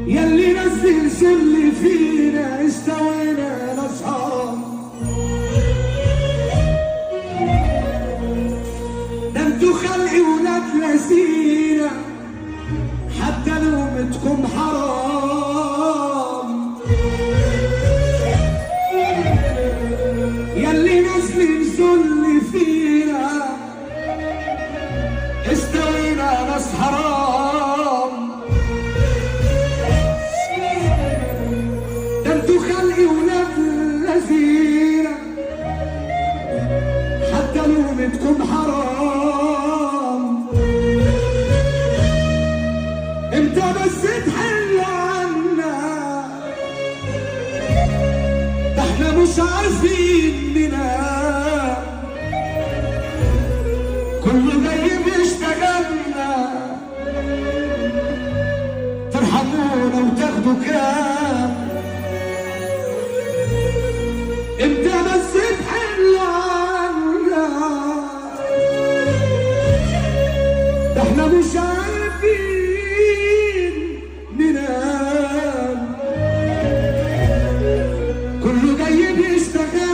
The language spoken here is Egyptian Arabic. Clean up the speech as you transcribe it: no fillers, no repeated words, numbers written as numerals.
يلي نزل سل فينا استوينا ناس حرام. ده انتو خلقي ولاد لذينة حتى لومتكم حرام. يلي نزل سل فينا استوينا ناس حرام. ده انتو خلقي ولاد لذينة حتى لومتكم حرام. امتى بس تحل عنا، ده احنا مش عارفين ننام. كله جاي بيشتغلنا، ترحمونا وتاخدوا كام. امتى بس تحل عنا، ده احنا مش عارفين ننام. كله جاي بيشتغلنا،